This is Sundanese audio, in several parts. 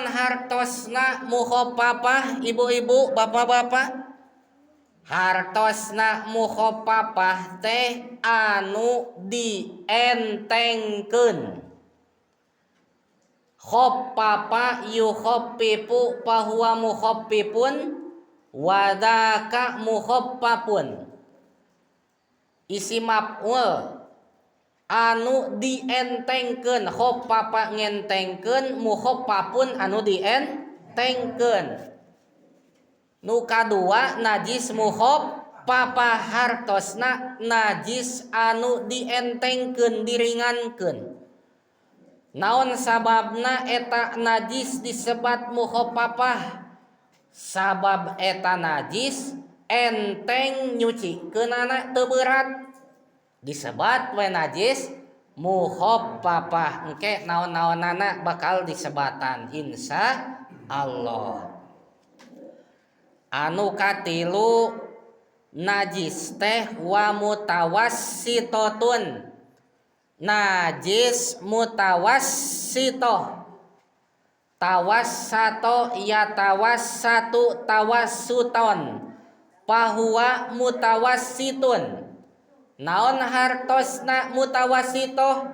Naon hartosna mukhaffafah, ibu-ibu, bapak-bapak? Hartosna mukhaffafah teh anu dientengkeun. Khaffafa yukhaffifu fahuwa mukhaffifun wa dzaka mukhaffafun. Isim maf'ul anu dientengkeun, khaffafa ngentengkeun, mukhaffafun anu dientengkeun. Nu kadua najis mukhaffafah hartosna najis anu dientengkeun, diringankeun. Naon sababna eta najis disebat mukhaffafah? Sabab eta najis enteng nyucikeunana, teu berat, disebat we najis mukhaffafah. Engke naon-naonana bakal disebatan, insya Allah. Anu katilu, najis teh wa mutawassitotun, najis mutawassitoh. Tawassato yatawassatu tawassuton fahuwa mutawassitun. Naon hartosna mutawassitoh?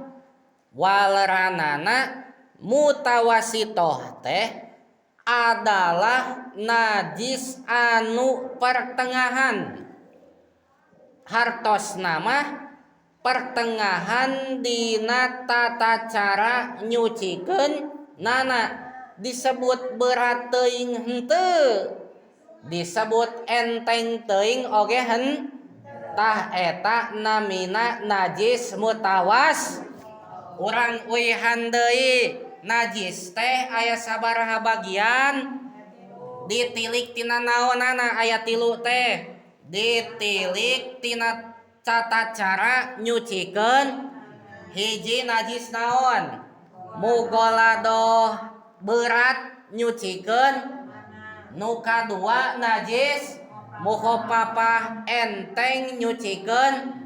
Waleranana mutawassitoh teh adalah najis anu pertengahan. Hartosna mah pertengahan dina tata cara nyucikeun nana, disebut berat teuing henteu, disebut enteng teuing oge tah, eta namina najis mutawas. Urang uihan deui, najis teh aya sabaraha bagian? Ditilik tina naonana, aya tilu teh. Ditilik tina tata cara nyucikeun. Hiji, najis naon? Mughaladhah, berat nyucikeun. Nu kadua, najis mukhaffafah, enteng nyucikeun.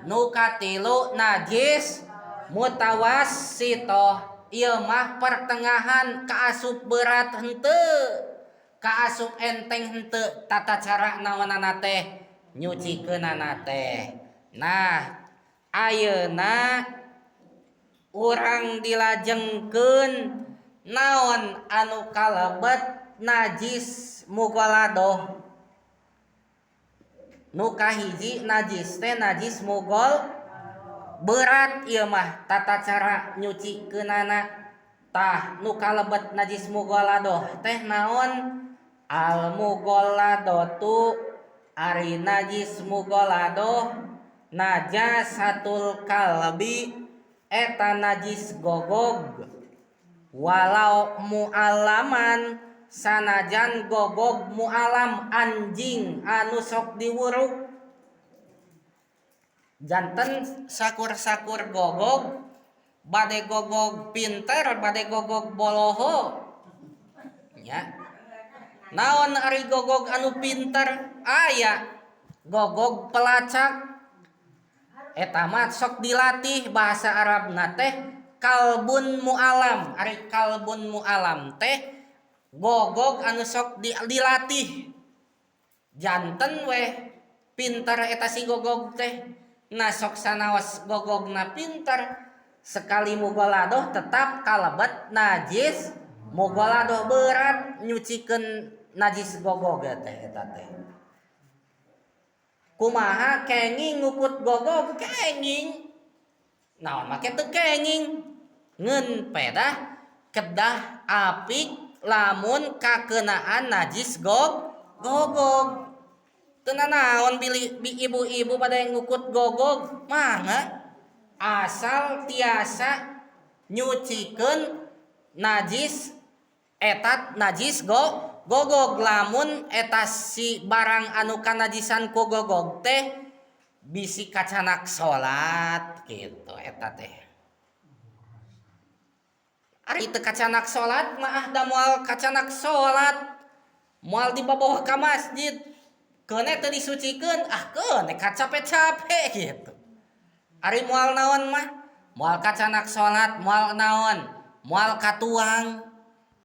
Nu katilu, najis mutawassitoh. Ieu mah pertengahan, kaasup berat henteu, kaasup enteng henteu tata cara naonana teh, nyucikeunana teh. Nah, ayeuna urang dilajengkeun naon anu kalebet najis mughaladhah. Nu kahiji, najis teh najis mugol berat, ieu mah tata cara nyucikeunana. Tah, nu kalebet najis mughaladhah teh naon? Al mughaladhatu, ari najis mughaladhah, najasatul kalbi, eta najis gogog, walau muallaman, sanajan gogog mualam, anjing anu sok diwuruk. Janten sakur-sakur gogog, bade gogog pinter, bade gogog boloho nya. Naon ari gogog anu pinter? Aya gogog pelacak, eta mah sok dilatih, bahasa Arabna teh kalbun mualam. Ari kalbun mualam teh gogog anu sok dilatih, janten weh pinter eta si gogog teh. Nah, sok sanaos gogogna pinter, sekali mughaladhah tetap kalebet najis mughaladhah, berat nyucikeun najis gogog teh. Eta teh kumaha, kenging ngukut gogog? Kenging. Naon make teu kenging? Ngeun pedah kedah apik lamun kakenaan najis gogog. Teu naon bilih ibu-ibu pada yang ngukut gogog, mangga, asal tiasa nyucikeun najis eta, najis gogog. Lamun eta si barang anu kanajisan ku gogog teh bisi kacanak salat gitu eta teh. Ari teu kacanak salat mah, ah, da moal kacanak salat, moal dibawa ka masjid, keun teu disucikeun, ah, keun kacape-cape gitu. Ari moal naon mah, moal kacanak salat, moal naon, moal katuang.